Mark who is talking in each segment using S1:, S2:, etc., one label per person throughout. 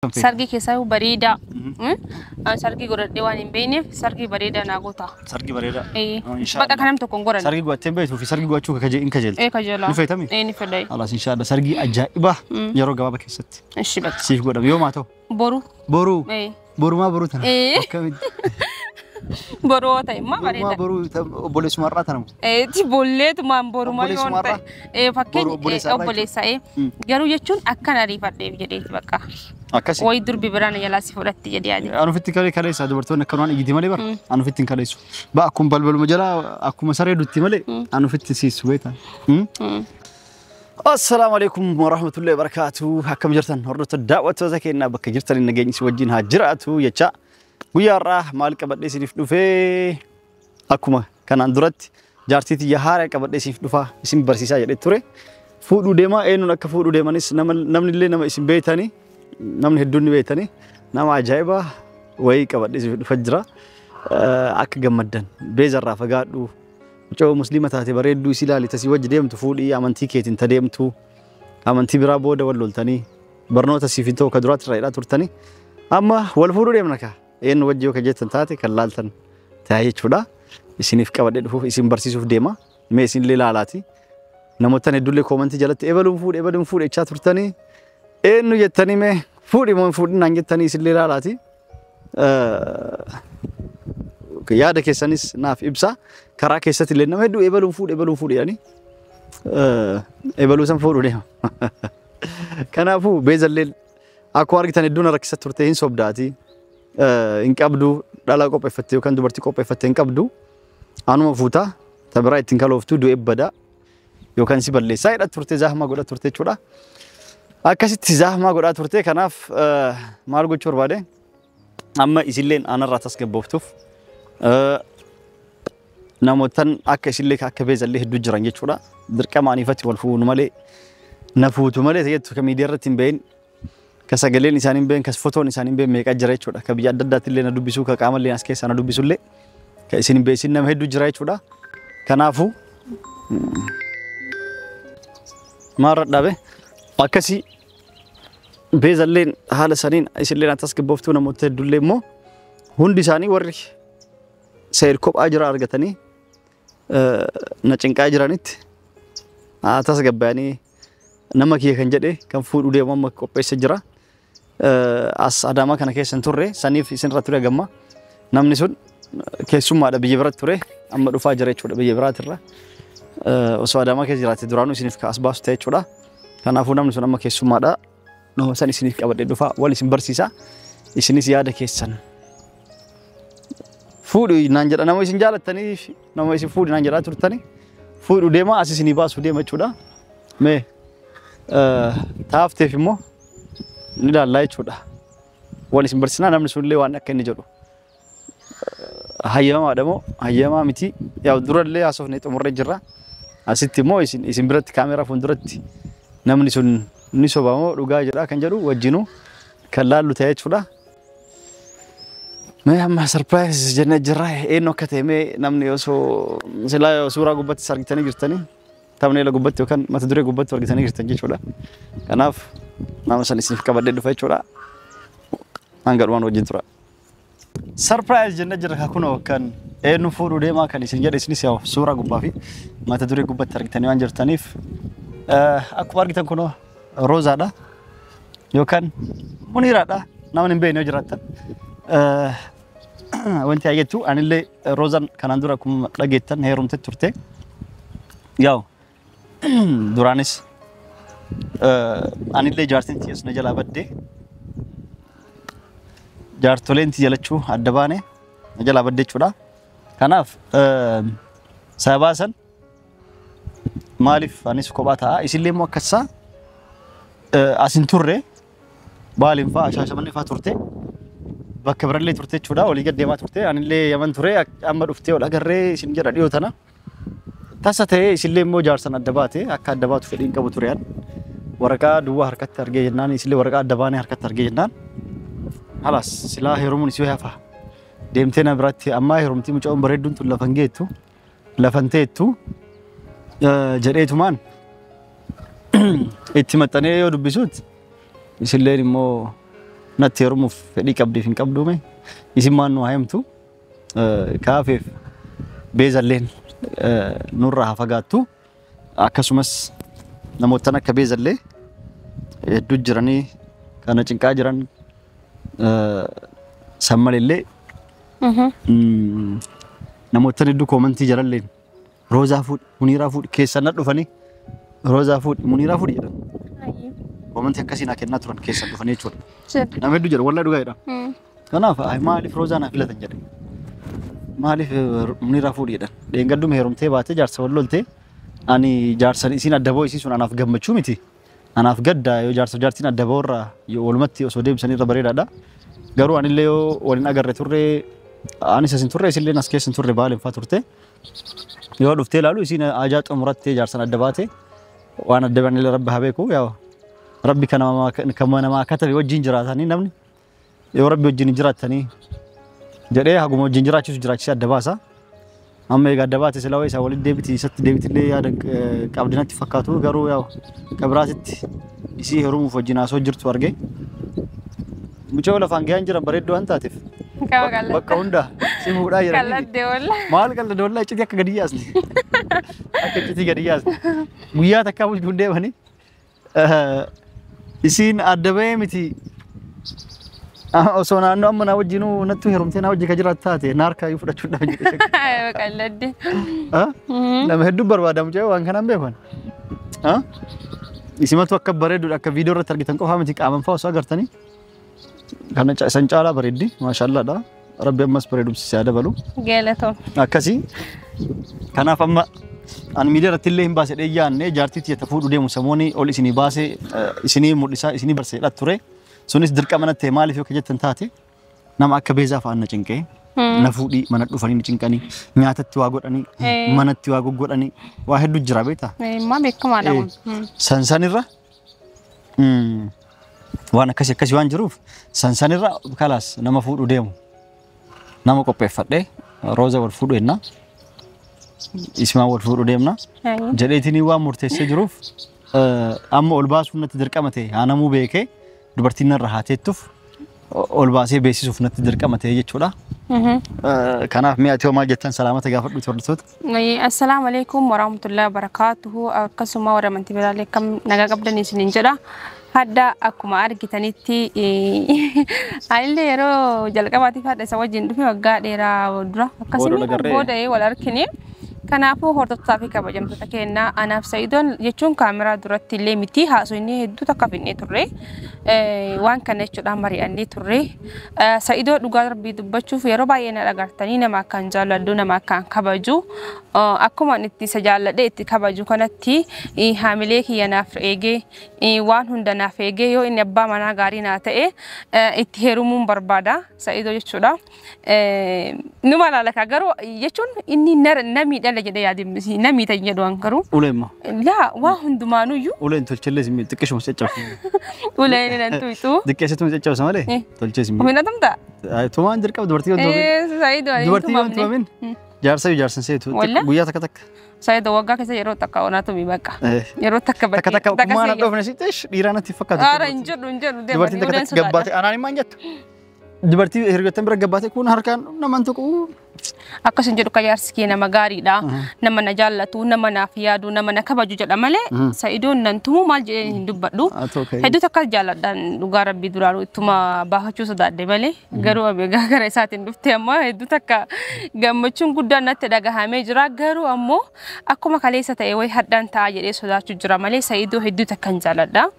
S1: Sargii keessaa bareedaa. Sargii godhadhee waan hin beekneef sargii bareedaa naa goota.
S2: Sargii bareedaa.
S1: Bakka kanam tokko hin godhan.
S2: Sargii godhattee beektuu fi sargii godhachuu hin kajeeltu.
S1: Ee kajeelaa.
S2: Ni feetami?
S1: Ee ni fedha.
S2: Alaas inshaalla sargii ajaa'ibaa yeroo gabaabaa keessatti.
S1: Ishi bakka.
S2: Siif godhama yoo maa ta'u?
S1: Boru.
S2: Boru.
S1: Ee.
S2: Borumaa boruu tana.
S1: Ee.
S2: Akkamitti?
S1: Boru yoo ta'e immoo
S2: Borumaa
S1: bareeda.
S2: boruu obboleessuma har'aa tana.
S1: Eeti bolleetumaan borumaa yoo
S2: Obboleessuma
S1: ta'e. Ee fakkeenya
S2: Boru obboleessa har'aa
S1: obboleessa ee. Garuu jechuun akkan ariifadheef jedheeti bakka.
S2: Akkasi.
S1: Wayi durbi biraan jalaa si fudhatti jedhee yaade.
S2: Anu ofitti kalee kaleessa dubartoonni akkanumaan iyyiti malee bara. Anu ofitti hin kaleessu. Ba akkuma balbaluma jalaa akkuma saree dutti malee anu ofitti siisu beektaa. Assalaamu alaikum warahmatullahi wabarakatuh. Akkam jirtan hordoftoota daawwattoota keenyaa bakka jirtan nageenyi isin wajjin haa jiraatu jecha. Guyyaa har'aa maal qabadhee isiniif dhufee akkuma kanaan duratti jaartii tiyya haaraa qabadhee isiniif dhufaa isin barsiisaa jedhee ture. Fuudhuu deemaa eenyuun akka fuudhuu deemanis namni illee nama isin beektanii namni hedduun ni beektanii nama ajaa'ibaa wayii qabadhee isiniif dhufa jira. Akka gammaddan beezarraa fagaadhu. Mucoo musliima taate bareedduu isi ilaali tasii wajji deemtu fuudhii amantii keetiin ta deemtu amantii biraa booda wal loltanii barnoota siif hin ta'u ka duraatti irraa hidhaa turtanii amma wal fuudhuu deemna kaa eenyu wajji yoo ka jettan taate kan laaltan ta'a jechuudha. Isiniif qabadhee dhufuuf isin barsiisuuf deema mee isinillee ilaalaati. Namoota hedduullee koomantii jalatti ebaluun fuudhe ebaluun fuudhe jechaa turtanii eenyu jettanii mee fuudhi moo hin fuudhin naan jettanii isinillee ilaalaati. Yaada keessanis naaf ibsa. Karaa keessatti illee nama hedduu ebaluun fuudhe ebaluun fuudhe jedhanii ebaluu san fuudhu deema. Kanaafuu beezallee akkuma argitan hedduun rakkisa turte hin sobdaati. Hin qabdu dhala qopheeffatte yookaan dubartii qopheeffatte hin qabdu. Anuma fuuta ta biraa ittiin kalooftu du'e bada yookaan si balleessaa jedha turte zaahmaa godha turte jechuudha. Akkasitti zaahmaa godhaa turte kanaaf maal gochuu barbaade amma isilleen anarraa tasgabbooftuuf namootan akka isillee akka beezallee hedduu jiran jechuudha. Dirqama aniifatti wal fuunu malee na fuutu malee jettu ka miidiyaa irratti hin behin ka sagaleen isaanii hin behin ka fotoon isaanii hin behin meeqa jira jechuudha. Ka biyya adda addaatti illee na dubbisuu ka qaama illee as keessaa na dubbisu illee ka isin hin beesin nama hedduu jira jechuudha. Kanaafuu maal dhaabe akkasii beezalleen haala saniin isilleen tasgabbooftuu namoota hedduullee immoo hundi isaanii warri seer kophaa jira argatanii na cinqaa jiranitti tasgabbaa'anii nama kiyya kan jedhe kan fuudhuu deemu amma qopheessa jira. As Adaamaa kana keessa hin turre saniif isinirra ture gamma namni sun keessummaadha biyya biratti ture amma dhufaa jira jechuudha biyya biraatirra. Osoo Adaamaa keessa jiraate duraanuu isiniif as baasu ta'e jechuudha. Kanaafuu namni sun amma keessummaadha. Nama san isiniif qabadhee dhufaa wal isin barsiisa. Isinis yaada keessan fuudhu naan jedha nama isin jaalattanii nama isin fuudhu naan jedhaa turtanii fuudhu deema as isinii baasu deema jechuudha. Mee taafteef immoo ni ilaallaa jechuudha. Wal isin barsiisnaa namni sunillee waan akka inni jedhu. Hayyamaadha moo hayyamaa miti yaa durallee haasofnee xumurree jirra. Asitti immoo isin biratti kaameeraa fuulduratti namni sun ni soba moo dhugaa jedha kan jedhu wajjinuu kan laallu ta'e jechuudha. Mee amma surprise jennee jirra eenyu akka ta'e mee namni osoo silaa suuraa gubbattis argitanii jirtanii thumbnail gubbatti yookaan mata duree gubbatti argitanii jirtan jechuudha. Kanaaf nama san isiniif qabadhee dhufa jechuudha. Hanga dhumaan wajjin tura. Surprise jennee jirra kunoo kan eenyu fuudhuu deemaa kan isin jedhe isinis yaa suuraa gubbaa fi mata duree gubbatti argitanii waan jirtaniif akkuma argitan kunoo Roozaadha yookaan Muniiraadha namni hin beekne yoo jiraattan. Wanti jettu anillee Roozaan kanaan dura akkuma dhageettan heerumte turte. Yaa'u duraanis anillee jaartiin tiyya na jalaa baddee jaartoleen tiyya lachuu adda baane na jalaa baddee jechuudha. Kanaaf sababa san maaliif anis kophaa ta'a isillee immoo akkasaa as hin turre baaliin fa'a Shaashamannee fa'a turte bakka birallee turte jechuudha olii gad deemaa turte anillee Yaman ture amma dhuftee ol agarree isin jedha dhiyoo tana tasa ta'ee isillee immoo jaarsan adda baate akka adda baatu fedhiin qabu ture an waraqaa duwwaa harkatti argee jennaan isillee waraqaa adda baanee harkatti argee jennaan halas silaa heerumuun isii hafa deemtee na biratti ammaa heerumtii mucaan bareedduun tun lafan geettu lafan teettu jedheetumaan itti maxxanee yoo dubbisuut isilleen immoo Natti heerumuuf fedhii qabdiif hin qabduume isin maan nu haa himtu. Kaafeef Beezalleen nurraa haa fagaattu. Akkasumas namoottan akka Beezallee hedduu jiranii kana cinqaa jiran san malillee namoottan hedduu koomantii jalalleen Roozaa fuudhi, Muniiraa fuudhi keessan na dhufanii Roozaa fuudhi, Muniiraa fuudhi jedhan. Koomantii akkasii naa kennaa turan keessan dhufanii jechuudha. Nama hedduu jedha wallahi dhugaa jedha. Kanaaf maaliif Roozaa naa filatan jedhe. Maaliif Muniiraa fuudhi jedhan. Dheengadduma heerumtee baatee jaarsa wal loltee ani jaarsan isiin adda ba'uu isii sun anaaf gammachuu miti. Anaaf gadda yoo jaarsa jaartiin adda ba'uu irraa yoo walumatti osoo deebisanii irra bareedaadha. Garuu anillee yoo waliin agarre turre anis as hin turre isillee as keessa hin turre baaleen fa'aa turte. Yoo dhuftee ilaalu isiin ajaa xumurattee jaarsan adda baate waan adda ba'anillee rabbi haa beeku yaa rabbi kan namaa katabe wajjin jiraatanii namni yoo rabbi wajjin jiraatanii jedhee haguma wajjin jiraachisu jiraachisee adda baasa. Amma egaa adda baate silaa isaa walitti deebiti isatti deebitillee yaada qabdi natti fakkaatu garuu yaa kabiraatitti isii heerumuuf wajjin haasoo jirtu arge. Mucaa lafaan gahee jiran bareedduu waan taateef bakka hunda si fuudhaa jiran.
S1: Kalladde walla.
S2: Maal kalladde walla iccitii akka gadi yaasne. Akka iccitii gadi yaasne. Guyyaa takkaa bulchuun deemanii isiin adda bahee miti osoo naannoo amma naa wajjinuu nattu heerumtee naa wajji ka jiraatu taate na harkaa iyyuu fudhachuun dhabe jedhe.
S1: Kalladde.
S2: Nama hedduu barbaada mucaa waan kanaan beekan. Isimatu akka bareeduudha akka viidiyoo irratti argitan qofaa miti qaaman fa'aa osoo agartanii. Kana isan caalaa bareeddi maashaallaadha. Rabbi ammas bareedumsi haa dabalu.
S1: Galatoom.
S2: Akkasii. Kanaaf amma ani miidiyaa irratti illee hin baase yaanne jaartii tiyya fuudhu deemu samoonni ol isinii baase isinii mul'isaa isinii barseedha ture. Sunis dirqama natti ta'e maaliif yoo jettan taate nama akka Beezaa fa'aan na cinqee na fuudhii mana dhufanii na cinqanii nyaatatti waa godhanii manatti waa goggodhanii waa hedduu jira beektaa.
S1: Maa beekamaadha kun.
S2: Sansanirra waan akkasii akkasii waan jiruuf sansanirra kalaas nama fuudhu deemu nama qopheeffadhee Rooza wal fuudhu jenna Ismaa wal fuudhu deemna jedheetiin waan murteessee jiruuf amma ol baasuuf natti dirqama ta'e haa namuu beekee dubartiin narra haa teettuuf ol baasee beeksisuuf natti dirqama ta'e jechuudha. Kanaaf mi'a ati maal jettan salaamata gaafadhu hordoftoota.
S1: Assalaamu alaikum warahmatullahi wabarakatuhu. Akkasuma warra amantii biraallee akkam nagaa qabdan isiniin jedha. Hadda akkuma argitanitti anillee yeroo jalqabaatiif haadha isa wajjin dhufe waggaa dheeraa dura akkasuma booda wal argine. Kanaafuu hordoftootaa fi kabajamtoota keenyaa anaaf Sa'idoon jechuun kaameraa duratti illee miti haasofni hedduu takka finnee turre waan kana jechuudhaan mari'annee turre. Sa'idoo dhugaa rabbii dubbachuuf yeroo baay'ee na dhagartanii nama akkaan jaalladhu nama akkaan kabaju akkuma itti isa jaalladhe itti kabaju kanatti haamilee kiyya naaf eegee waan hunda naaf eegee yoo inni abbaa manaa gaarii naa ta'e itti heerumuun barbaada Sa'idoo jechuudha. Numa laalaka garuu jechuun inni na miidha jedhee yaadimsi na miidha jedhu an garuu.
S2: Uleemma.
S1: Laa waa hundumaanuyyuu.
S2: Uleen tolchellee si miidha xiqqeeshuma caccabsa.
S1: Uleen nan tuytu.
S2: Xiqqeessitu caccabsa malee tolchee si miidha.
S1: Humna tumta.
S2: Tumaan dirqama dubartii yoo tumamin.
S1: Sa'idoo ani
S2: Dubartii yoo tumamin jaarsa yoo jaarsan seetu guyyaa takka takka.
S1: Sa'idoo waggaa keessa yeroo takka onaa tumi bakka. Yeroo takka
S2: bakka. Takka takka kumaan dhoofne si teesh dhiiraa natti fakkaatu.
S1: Aara hin jedhu hin jedhu.
S2: Dubartiin takka takka gabbaate anaan himaan jettu. Dubartii hiriyoottan bira gabbaate kun harkaan namaan tuqu.
S1: Akkasin jedhu ka jaarsi kee nama gaariidha. Nama na jaallatu, nama naaf yaadu, nama na kabaju jedha malee Sa'idoon nan tumu maal jedhee hin dubbadhu. Hedduu takka jaalladhaan dhugaa rabbii duraanuu ittuma baafachuu sodaadhe malee garuu egaa gara isaatiin dhufte amma hedduu takka gammachuun guddaan natti dhagahamee jira. Garuu ammoo akkuma kaleessa ta'e wayi haddaan ta'a jedhee sodaachuu jira malee Sa'idoo hedduu takka hin jaalladha.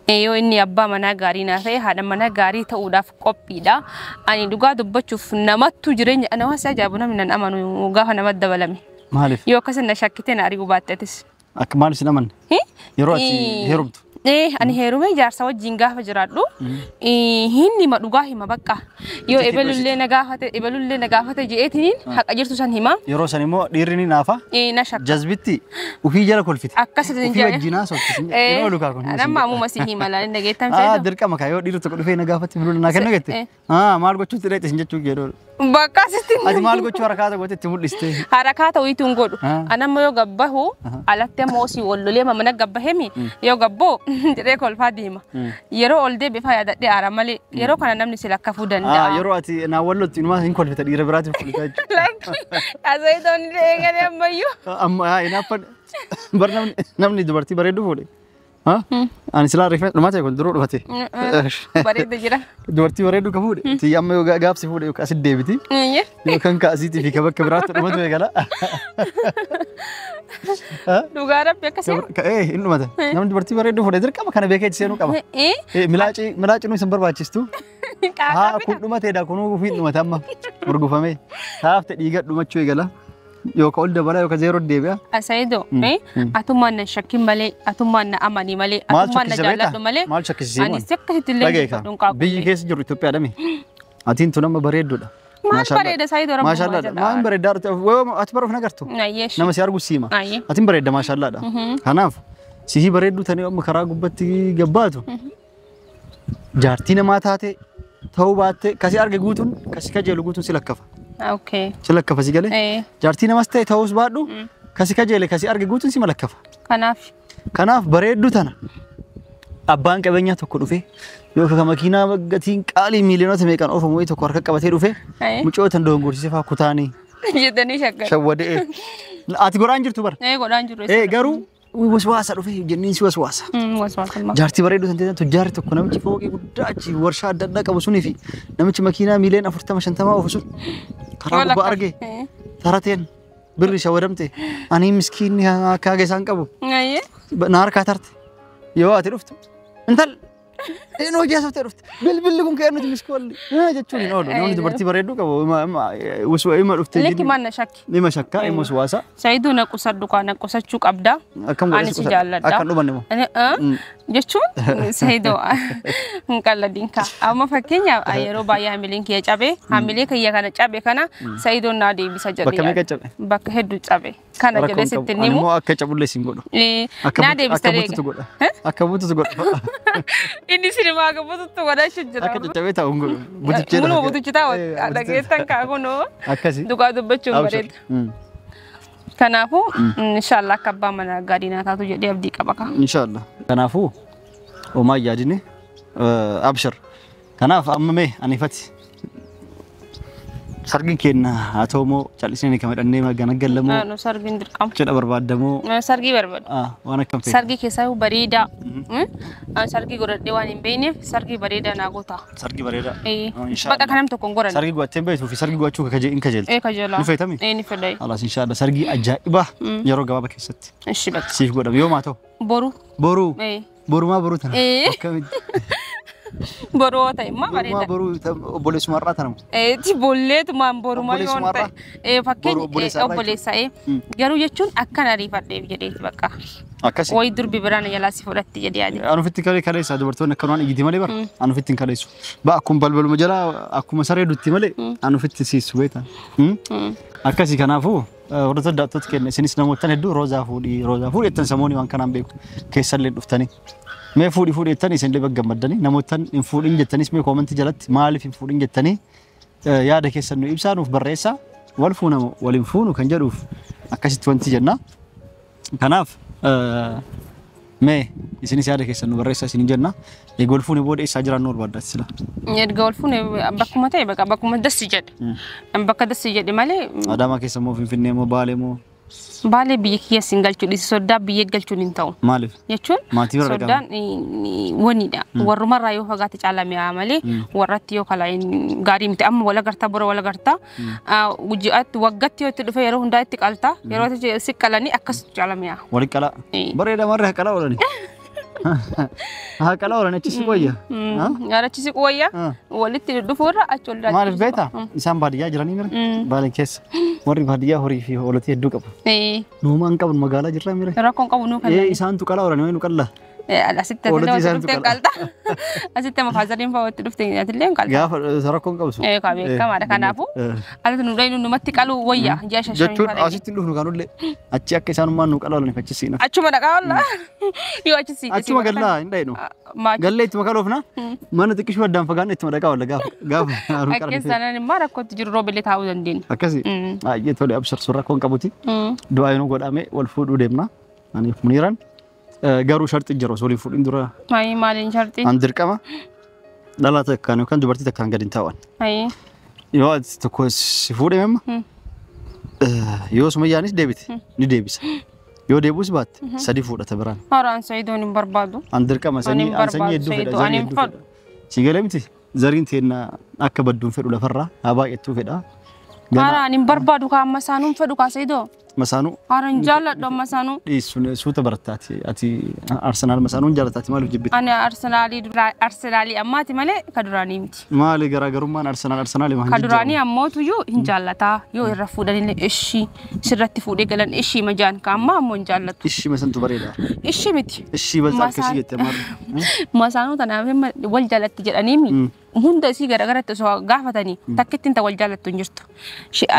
S1: Yoo inni abbaa manaa gaarii naa ta'e haadha manaa gaarii ta'uudhaaf qophiidha. Ani dhugaa dubbachuuf namattu jireenya ana waan si ajaa'ibu namni nan amanu gaafa namatti dabalame.
S2: Maaliif?
S1: Yoo akkas na shakkite na ari'uu baattetis.
S2: Akka maaliif sin amanne? Yeroo ati heerumtu.
S1: Ani heerumee jaarsa wajjin gaafa jiraadhu hin hima dhugaa hima bakka. Yoo ebalullee na gaafate ebalullee na gaafate je'eetiin haqa jirtu san hima.
S2: Yeroo san immoo dhiirri ni naafa.
S1: Na shakka.
S2: Jazbitti ufii jala kolfite.
S1: Akkasitti
S2: Ufii wajjin haasofti. Yeroo lukaa kun.
S1: Nama ammuma si hima laala dhageettan feetu.
S2: Dirqama kaa yoo dhiirri tokko dhufee na gaafate bilula naa kenna jette. Maal gochuutti dheete sin jechuu jedhu.
S1: Bakka asitti.
S2: Ati maal gochuu harakaata goote itti mul'iste?
S1: Harakaata wayiitu hin godhu. Anamma yoo gabbahu alatti amma osii wal lolee mana gabbahemi yoo gabboo jedhee kolfaa deema. Yeroo ol deebi'ee faa yaadadhee aara malee yeroo kana namni si lakkafuu danda'a.
S2: Yeroo ati naa wallottu inumaa hin kolfita dhiira biraatiif kolfita jechuudha.
S1: Lakki asayitoonni eegale ammayyuu.
S2: Amma hinaaffan bar namni dubartii bareedduu fuudhe. Ani silaa rifeensa dhumate kun duruu dhumate.
S1: Bareeda jira.
S2: Dubartii bareedduu ka fuudhe. Tiyya amma yoo gaafsi fuudhe yookaan asit deebiti. Yookaan ka asiitii fi ka bakka biraatti dhumatu eegala.
S1: Dhugaa rabbi akkasii.
S2: Hin dhumata. Namni dubartii bareedduu fuudhe dirqama kana beekee itti seenuu qaba. Milaacii milaacii nu isin barbaachistu. Haa kun dhumateedha kunuu ofiin dhumata amma gurgufamee. Taafte dhiiga dhumachuu eegala. Yookaan ol dabala yookaan zeeroo deebi'a.
S1: Asayidoo atummaan na shakkin malee atummaan na amani malee atummaan na jaalladhu malee.
S2: Maal shakkisiisee
S1: Ani akkasitti illee dubbadhu hin
S2: Biyyi keessa jiru Itoophiyaadha mi? Atiin tun amma bareedduudha.
S1: Maal bareeda Sayidoo rabbi
S2: Maashaallaadha. Maal bareedaa ati bara of nagartu. Nama si argu siima. Atiin bareedda maashaallaadha. Kanaaf sihii bareedduu tanii amma karaa gubbatti gabbaatu. Jaartii namaa taate ta'uu baatte kasi arge guutuun kasi kajeelu guutuun si lakkafa.
S1: Okay.
S2: Si lakkafa si galee. Jaartii namas ta'e ta'uus baadhu kasi kajeele kasi arge guutuun si malakkafa.
S1: Kanaaf.
S2: Kanaaf bareedduu tana abbaan qabeenyaa tokko dhufee yookaan makiinaa gatiin qaalii miiliyoonota meeqaan oofamu wayii tokko harka qabatee dhufee mucoo tan dogongorsiisee fa'aa kutaanii.
S1: Jedhanii shakkan.
S2: Shawwadee. Ati godhaan jirtu bara.
S1: Godhaan jiru.
S2: Garuu waswaasa dhufee jenniin si waswaasa.
S1: Waswaasa.
S2: Jaartii bareedduu tan ta'e tujjaarri tokko namichi fooqii guddaa achi warshaa adda addaa qabu sunii fi namichi makiinaa miiliyoona 40-50 oofu sun karaa gubbaa arge tarateen birri shawwadamte ani miskiinni akka haga isaan qabu. Na harkaa tarte yoo ati dhuftu intal inni hojii haasofte dhufte bilbilli kun ka'ee nuti miskoolli jechuun hin oolu namni dubartii bareedduu qabu ima dhufte
S1: Likki maal na shakki.
S2: Nima shakka ima waswaasa.
S1: Sayidoo na qusadhu kaa na qusachuu qabda.
S2: Akkam
S1: Ani si jaalladha.
S2: Akkan dhumanne moo?
S1: Jechuun Sayidoo hin qalladin kaa. Amma fakkeenyaaf yeroo baay'ee hamileen kiyya cabe hamilee kiyya kana cabe kana Sayidoon naa deebisa jedhee.
S2: Bakka meeqa cabe?
S1: Bakka hedduu cabe. Kana jedhee sitti
S2: Ani
S1: himu.
S2: immoo akka cabullee siin godhu.
S1: Naa deebisa
S2: Akka bututu godha. Akka bututu godha.
S1: Inni sinimaa akka bututu godhachuu jira.
S2: Akka caccabee taa'u hin godhu. Butichee
S1: Muluma butichi taa'u dhageessan kaa kunoo.
S2: Akkasi.
S1: Dhugaa dubbachuun bareeda. Kanaafuu inshaallah akka abbaa manaa gaarii naa taatu jedhee abdii qaba kaa.
S2: Inshaallah. Kanaafuu homaa yaadine abshir. Kanaaf amma mee anifati sargiin keenya haa ta'u moo callisnee kan midhannee magana gallamoo
S1: Nu sargiin dirqama.
S2: cidha barbaadamoo
S1: Sargii barbaadu.
S2: waan akkam ta'e.
S1: Sargii keessaa bareedaa. Sargii godhadhee waan hin beekneef sargii bareedaa naa goota.
S2: Sargii bareedaa.
S1: Bakka kanam tokko hin godhanne.
S2: Sargii godhattee hin beektuu fi sargii godhachuu hin kajeeltu.
S1: Kajeelaa.
S2: Ni feetami?
S1: Ni fedha.
S2: Alaas inshaallah sargii ajaa'ibaa yeroo gabaabaa keessatti.
S1: Ishi bakka.
S2: Siif godhama yoo maa ta'u?
S1: Boru.
S2: Boruu. Borumaa boruu tana. Akkamitti?
S1: Boruu yoo ta'e immoo bareeda.
S2: Borumaa boruu obboleessuma har'aa tana moo?
S1: Ti bolleetumaan borumaa yoo ta'e fakkeenya obboleessa garuu jechuun akkan ariifadheef jedheeti bakka.
S2: Akkasi.
S1: Wayi durbi biraan jalaa si fudhatti jedhee yaade.
S2: Anu ofitti kaleessa dubartoonni akkanumaan iyyiti malee bara. Anu ofitti hin kaleessu. Ba akkuma balbaluma jalaa akkuma saree dutti malee anu ofitti siisu beektaa. Akkasi kanaafuu hordoftoota daawwattoota keenya isinis namoottan hedduu roozaa fuudhii roozaa fuudhii jettan samoonni waan kanaan beeku keessallee dhuftanii. Mee fuudhii fuudhii jettanii isinillee bakka gammaddanii namoottan hin fuudhin jettanis mee koomentii jalatti maaliif hin fuudhin jettanii yaada keessan nu ibsaa nuuf barreessaa wal fuunamu waliin fuunu kan jedhuuf akkasitti wanti jenna. Kanaaf mee isinis yaada keessan nu barreessaa isin jenna. Egaa wal fuune booda eessaa jiraannu barbaaddaa sila?
S1: Erga wal fuune bakkuma ta'e bakka bakkuma dassi jedhe. Bakka dassi jedhe malee.
S2: Adaamaa keessa moo Finfinnee moo Baalee moo?
S1: Baalee biyya kiyya siin galchuu dhiisi soddaa biyya galchuun hin ta'u.
S2: Maaliif?
S1: Jechuun soddaan wanidha. Warrumarraa yoo fagaate caalaa mi'aa malee warratti yoo kalaa gaarii miti amma wal agartaa bora wal agartaa ji'aatti waggatti yoo itti dhufe yeroo hundaa itti qaltaa yeroo si qalanii akkas caalaa mi'aa.
S2: Waliin qalaa. Bareeda marree haa qalaa oolani. Haa qalaa oolani achi si wayya.
S1: Achi si wayya walitti dhufuurra achi ol
S2: Maaliif beektaa? Isaan baadiyyaa jiranii mira? Baaleen keessa. Warri baadiyyaa horii fi hoolotii hedduu qabu. Nuumaan qabnu magaalaa jirra mira.
S1: Rakkoon qabu nuu kan.
S2: Isaantu qalaa oolani wayi nu qallaa.
S1: Asitti dhuftee qalta. Asitti amma faazariin fa'aa walitti dhuftee atillee hin qalta.
S2: Gaafa rakkoon qabsu.
S1: Eegaa beekamaadha. Kanaafuu asitti nu dhaynu numatti qaluu wayya ji'a 5
S2: Jechuun asitti dhufnu kanullee achi akka isaanummaan nu qalaalaniif achi siina.
S1: Achuma dhaqaa olla. Yoo achi siite.
S2: Achuma gallaa hin dhaynu. Gallee ittuma qaloofna mana xiqqishuu addaan fagaanne ittuma dhaqaa olla gaafa gaafa.
S1: Akka sanaan immoo rakkootti jiru roobillee taa'uu dandeenya.
S2: Akkasi. Baay'ee tole abshar sun rakkoon qabuti. Du'aa yeroo godhame wal fuudhuu deemna. Aniif Muniiraan garuu sharxi jira osoo waliin fuudhin dura.
S1: Ayi maaliin sharxi?
S2: An dirqama dhalaa takkaan yookaan dubartii takkaan gadi hin taa'an.
S1: Ayi.
S2: Yoo ati tokko si fuudhe amma yoo sumayyaanis deebite ni deebisa. Yoo deebius baatte sadi fuudhata biraan.
S1: Haraan Sa'idoon hin barbaadu.
S2: An dirqama sanyii an sanyii hedduu fedha zarii hedduu fedha. Si galee miti zariin teenna akka badduun fedhu lafarraa haa baay'attuu fedha.
S1: Haraan hin barbaadu kaa amma isaanuun fedhu kaa Sa'idoo.
S2: Masaanuu.
S1: Haraan jaalladhu amma isaanuu.
S2: Dhiissuun suuta barattaati ati Arsenaal masaanuun jaallataati maaliif jibbite?
S1: Ani Arsenaalii duraa Arsenaalii ammaati malee ka duraanii miti.
S2: Maali garaagarummaan Arsenaal Arsenaalii maal
S1: Ka duraanii ammootuyyuu hin jaallataa yoo irra fuudhanillee ishii sirratti fuudhee galan ishii majaan ka ammaa ammoo hin jaallatu.
S2: Ishii masantu bareeda.
S1: Ishii miti.
S2: Ishii bal'aa akkasii jette maal?
S1: Masaanuu tanaaf wal jaalatti jedhaniimi. Hunda isii garagaratti osoo gaafatanii takkittiin ta wal jaallattu hin jirtu.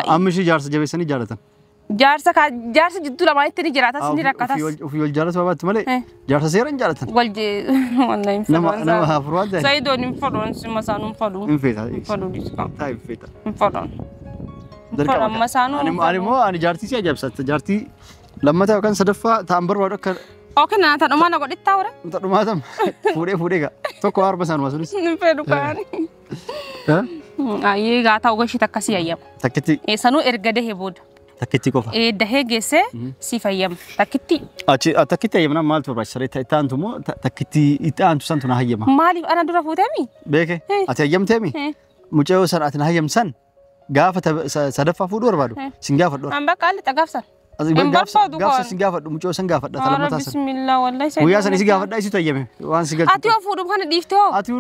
S2: Amma ishii jaarsa jabeessanii jaallatan.
S1: Jaarsa jaarsa jidduu lamaanitti ni jiraatas ni rakkatas.
S2: Ofii wal jaallatu babaatti malee jaarsa seera hin jaallatan.
S1: Wal wallahi hin
S2: Nama nama hafuur waan ta'eef.
S1: Sa'idoon hin fedhu masaanuu hin fedhu.
S2: Hin feeta.
S1: Hin fedhu dhiiska.
S2: Taa hin feeta.
S1: Hin fedhu. Dirqama. Masaanuu.
S2: Ani immoo ani jaartii si ajaa'ibsatta jaartii lammataa yookaan sadaffaa ta'an barbaadu akka.
S1: Ookee na ta'an dhumaa na godhittaa wara.
S2: Dhumaa tam fuudhee fuudhee gaa tokko arba isaanuma sunis.
S1: Hin fedhu kaani. Ayyee gaa ta'u gashii takkasii ayyama.
S2: Takkitti.
S1: Sanuu erga dahee booda.
S2: Takkitti qofa.
S1: Dahee geessee si fayyama. Takkitti.
S2: Achi takkitti hayyamna maaltu barbaachisa? Itti aantu immoo takkitti itti aantu santu na hayyama.
S1: Maaliif ana dura fuuteemi?
S2: Beeke ati hayyamteemi? Mucayyoo san ati na hayyamsan gaafa sadaffaa fuudhuu barbaadu sin gaafadhu.
S1: An bakka alli xagaafsan. Hin barbaadu
S2: Gaafsa sin gaafadhu mucayyoo san gaafadha talammataa san.
S1: Bismillah wallahi.
S2: Guyyaa san isi gaafadha isitu hayyame waan si galchu.
S1: Ati yoo fuudhuuf kana dhiiftee hoo?
S2: Ati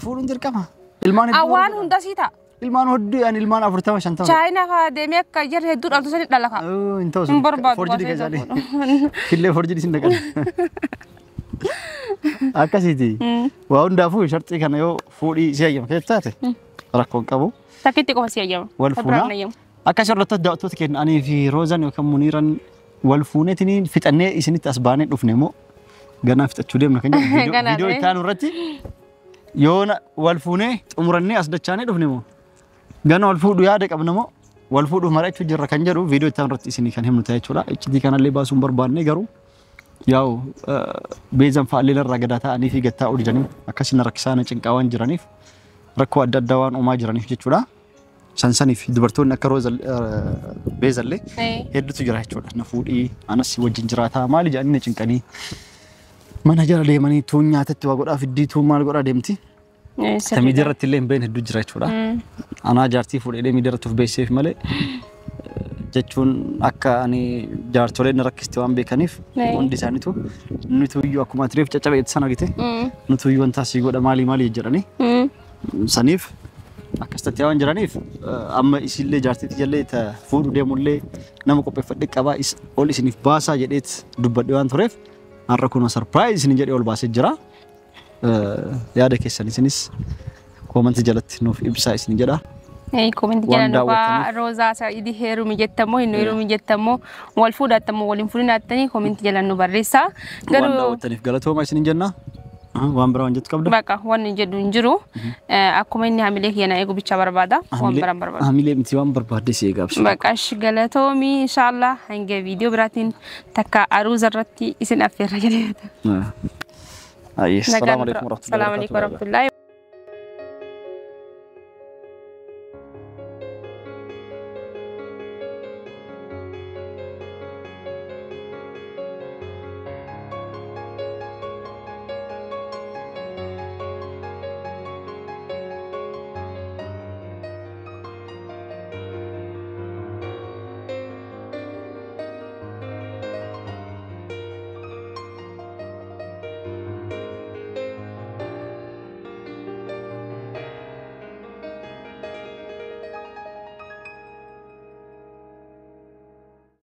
S2: fuudhuun dirqama. Ilmaan hedduu.
S1: Waan hunda sii ta'a.
S2: Ilmaan hedduu ani ilmaan 40 50.
S1: Chaayinaa fa'aa deemee akka jarri hedduu dhaltu sani dhala ka'a.
S2: Hin ta'u.
S1: Hin barbaadu.
S2: Forjii keessanii. Killee forjii isin dhaqan. Akkasiiti. Waa hundaafuu sharxii kana yoo fuudhii si hayyama keessa taate rakkoon qabu.
S1: Takkitti qofa si hayyama.
S2: Wal fuunaa. Akka sirriitti daawwattoota keenya anii fi Roozaan yookaan Muniiraan wal fuuneetiin fixannee isinitti as baanee dhufne immoo ganaa fixachuu deemna kan jedhu viidiyoo itti aanu irratti yoo wal fuunee xumurannee as dachaanee dhufne immoo gana wal fuudhu yaada qabna moo wal fuudhuuf mari'achuu jirra kan jedhu viidiyoo itti aanu irratti isinii kan himnu ta'a jechuudha. Iccitii kanallee baasuun barbaanne garuu yaa'u beezan fa'aallee irraa gadaa ta'anii fi gattaa oolchanii akkasii rakkisaa na cinqaa waan jiraniif rakkoo adda addaa waan uumaa jiraniif jechuudha. Sansaniif dubartoonni akka Rooza beezallee hedduutu jira jechuudha. Na fuudhii anas wajjin jiraataa maali jedhanii na cinqanii mana jala deemanii tuun nyaatatti waa godhaa fiddii tuun maal godhaa deemti. Ta miidiyaa irratti illee hin beekne hedduu jira jechuudha. Anaa jaartii fuudhee miidiyaa irratti of beeksiseef malee jechuun akka ani jaartoleen rakkiste waan beekaniif hundi isaaniitu nuti iyyuu akkuma ati reef caccabee san argite nuti iyyuu wanta asii godha maali maali jedhanii saniif akkasitti waan jiraniif amma isillee jaartiitti jallee ta fuudhu deemullee nama qopheeffadhe qabaa ol isiniif baasaa jedheet dubbadhe waan tureef har'a kunoo sarpiraayiz isin jedhee ol baasee jira. Yaada keessan isinis koomantii jalatti nuuf ibsaa isin jedha.
S1: Koomantii jala nuufaa Roozaa Sa'idii heerumi jettamoo hin heerumi jettamoo wal fuudhattamoo waliin fuudhinattanii koomantii jala nu barreessaa.
S2: Waan daawwattaniif galatooma isin jenna. Waan biraa waan jettu qabda?
S1: Bakka waan jedhu hin jiru. Akkuma inni hamilee kiyya na eegu bicha barbaada. Waan biraan barbaada.
S2: Hamilee miti waan barbaadde si eegaabsu.
S1: Bakka ashi galatoomii inshallah hanga viidiyoo biraatiin takka aruuza irratti isin affeerra jedhee.
S2: Ayi, assalamu alaikum warahmatullahi
S1: wabarakatuh.